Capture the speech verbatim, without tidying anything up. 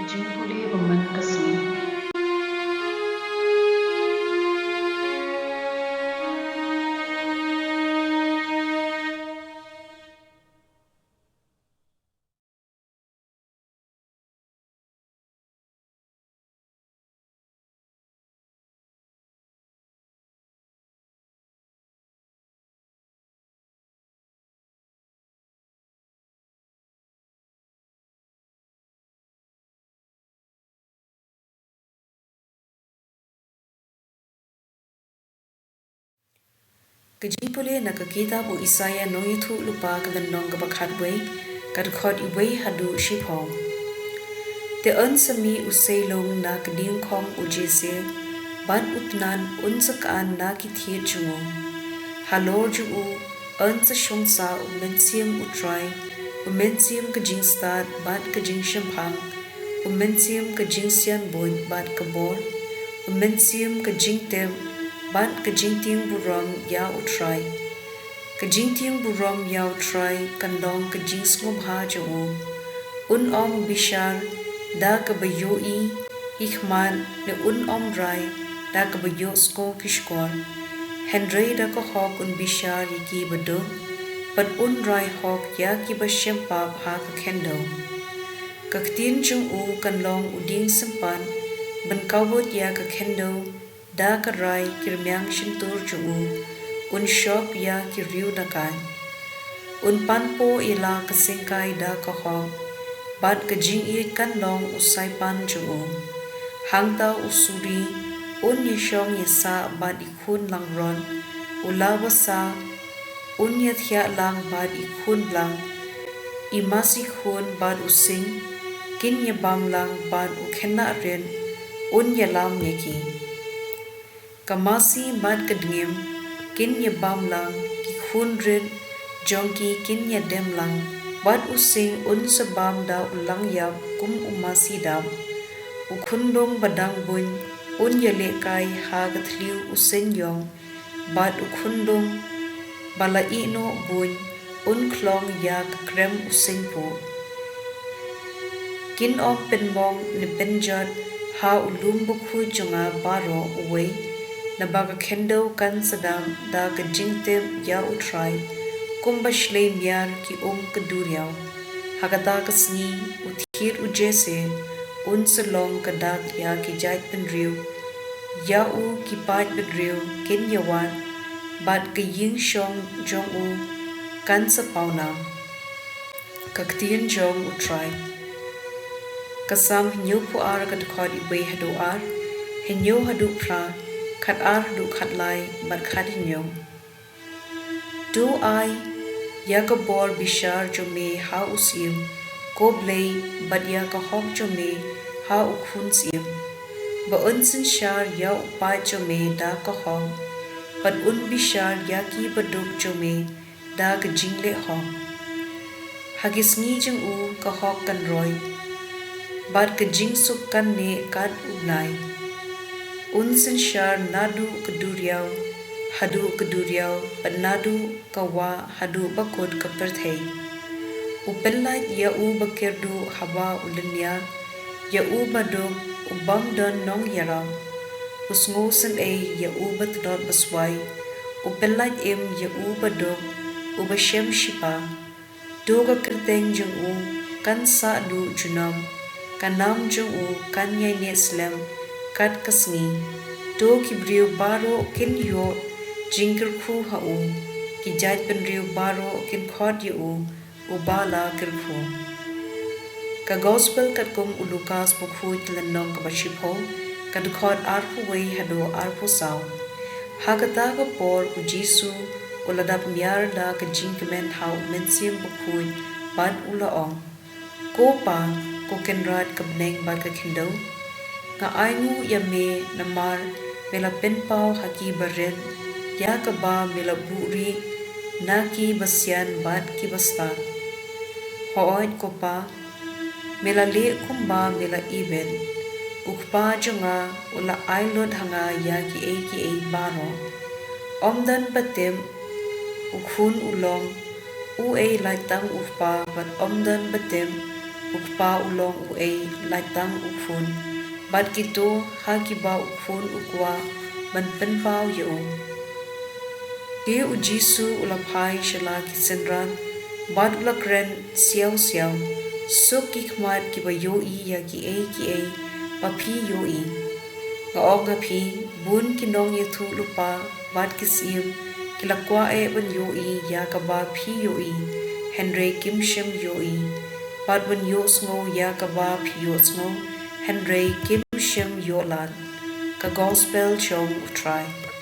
Jingpule ba man ka sngi. Ka jingpule na ka kitab u Isaïah nongïathuhlypa ka lynnong kaba khatwei, ka dkhot iwei haduh shiphew. Te un sa mih u seilung na ka diengkhong u Jesse, bad u tnat un sa khan na ki thied jong u. Halor jong u un sa shong sah u Mynsiem u Trai, u Mynsiem ka jingstad bad ka jingshemphang, u Mynsiem ka jingsianbuit bad ka bor, u Mynsiem ka jingtip bad ka jingtieng burom ïa u Trai. Ka jingtieng burom ïa u Trai kan long ka jingsngewbha jong u. Un ym bishar da kaba ïohi ki khmat, ne un ym rai da kaba ïohsngew ki shkor. Hynrei da ka hok un bishar ïa ki baduk, bad un rai hok ïa kiba shempap ha ka khyndew. Ka ktien jong u kan long u dieng sympat, ban kawut ïa ka khyndew da ka rai ki rmiang shyntur jong u, un shop ïa ki riew dakaid. Un panpoh ïa la ka syngkai da ka hok, bad ka jingïeit kan long u saipan jong u. Hangta u suri un ïashong ïasah bad i khun langrot, u la basa un ïathiah lang bad i khun blang, i masi khun bad u sing kin ïabam lang bad u khynnah rit un ïalam ïa ki. Ka masi bad ka dngiem kin ïabam lang, ki khun rit jong ki kin ïadem lang, bad u sing un sa bam da u langïap kum u masi dap. U khunlung ba dang buiñ un ïalehkai ha ka thliew u seiñiong, bad u khunlung ba la ïehnoh buiñ un khlong ïa ka krem u seiñpuh. Kin ym pynmong ne pynjot ha u lum bakhuid jong nga baroh uwei, naba ka khyndew kan sa dap da ka jingtip ïa u Trai, kumba shlei miar ki um ka duriaw. Ha kata ka sngi u thied u Jesse un sa long ka dak ïa ki jaitbynriew, ïa u ki paidbynriew kin ïawad, bad ka ïing shong jong u kan sa pawnam. Ka ktien jong u Trai. Ka Salm hynñiewphew ar, ka dkhot iwei haduh ar, hynñiew haduh phra, khatar haduh khatlai, bad khathynñiew. To ai ïa ka bor bishar jong me ha u syiem, ko Blei, bad ïa ka hok jong me ha u khun syiem. Ba un synshar ïa u paid jong me da ka hok, bad un bishar ïa ki baduk jong me da ka jingleh hok. Ha ki sngi jong u ka hok kan roi, bad ka jingsuk kan neh kat u bnai. Un synshar naduh ka duriaw haduh ka duriaw, bad naduh ka wah haduh ba kut ka pyrthei. U pyllait ïa u ba kyrduh haba u lynñiar, ïa u baduk u bym don nongïarap. U sngewsynei ïa u ba tlot baswai, u pyllait im ïa u baduk uba shem shipa. To ka kyrteng jong u kan sah duh junom, ka nam jong u kan ïaineh slem kat ka sngi. To ki briew baroh kin ïoh jingkyrkhu ha u, ki jaitbynriew baroh kin khot ïa u, uba la kyrkhu. Ka Gospel katkum u Lukas bakhuid, ka lynnong kaba shiphew, ka dkhot arphew wei haduh arphew saw. Ha kata ka por u Jisu u la dap miar da ka jingkmen ha u Mynsiem Bakhuid, bad u la ong: Ko Pa, ko Kynrad ka bneng bad ka khyndew, nga ainguh ïa me namar me la pynpaw ha ki barit ïa kaba me la buhrieh na ki basian bad ki bastad. Hooid ko Pa, me la leh kumba me la ibit. U Kpa jong nga u la ai lut ha nga ïa kiei kiei baroh. Ym don ba tip u Khun u long uei lait tang u Kpa, bad ym don ba tip U Kpa u long uei, lait tang u khun, bad kito ha kiba u khun u kwah ban pynpaw ïa u. Te u Jisu u la phai sha la ki synran, bad u la kren siaw siaw: Suk ki khmat kiba ïohi ïa kiei kiei ba phi ïohi. Nga ong ha phi, bun ki nongïathuhlypa bad ki syiem ki la kwah eh ban ïohi ïa kaba phi ïohi, hynrei kim shym ïohi; bad ban ïohsngew ïa kaba phi ïohsngew, hynrei kim shym ïoh lad. Ka Gospel jong U Trai.